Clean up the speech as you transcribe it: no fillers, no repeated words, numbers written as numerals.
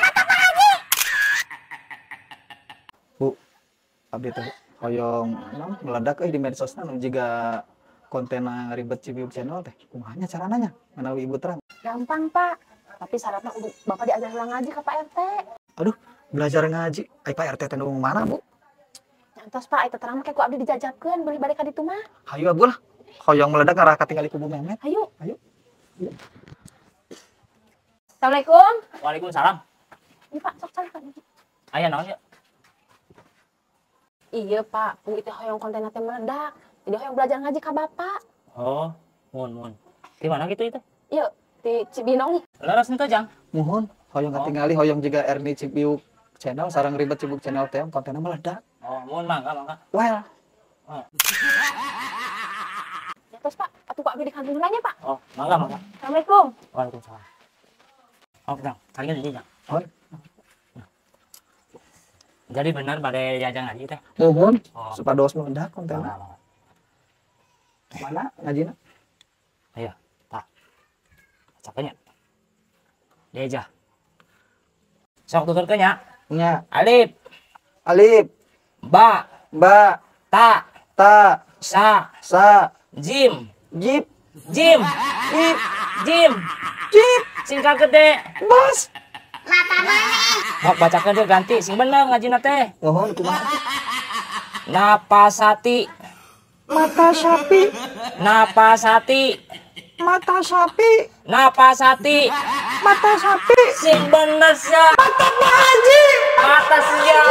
Mata Pak Haji. Bu, abdi teh hoyong naon meledak euy di medsosna nu jiga kontenna Ribet Cibiuk Channel teh. Kumaha nya carana nya? Manawi Ibu terang. Gampang, Pak. Tapi syaratnya kudu Bapak diajar ulang ngaji ke Pak RT. Aduh, belajar ngaji. Ai Pak RT teh nu mana, Bu? Nya entos, Pak, eta terang mah ku abdi dijajabkeun beli balik ka ditu mah. Hayu Abu lah. Hoyong meledak ngarah katingali ku Bu Memet. Hayu. Hayu. Assalamualaikum. Waalaikumsalam. Ini Pak, sok calik, Pak. Aya naon ya? Iya, Pak. Bu itu hoyong konten teh meledak. Jadi hoyong belajar ngaji ka Bapak. Oh, mun mun. Di mana gitu itu? Iya, di Cibinong. Leres henteu, Jang? Muhun, hoyong katingali hoyong jiga Erni Cibiuk Channel sareng Ribet Cibiuk Channel teh kontenna meledak. Oh, mun mangga mangga. Well. Oh. Ya terus, Pak, atuh ku abdi di kantor nya, Pak. Oh, mangga mangga. Assalamualaikum. Waalaikumsalam. Oh, Jang, kalian ini, Jang. Oh. Jadi benar bade diajar ngaji teh? Muhun, Oh. supados meledak kontenna. Mangga, mangga. Mana ngajina? Ayo, Pak. Bacakeun nya. Dieja. Sok tuturkeun nya. Nya. Alif, Alif, ba, ba, ta, ta, sa, sa, jim, jip, jim, ip, jim, jip, singkat gede. Bos. Mata mana? Sok bacakeun teh ganti sing bener ngajina teh. Muhun kumaha? Napasati, Mata sapi, napasati, mata sapi, napasati, mata sapi. Sing bener sia. Mata Pak Haji. Mata sia.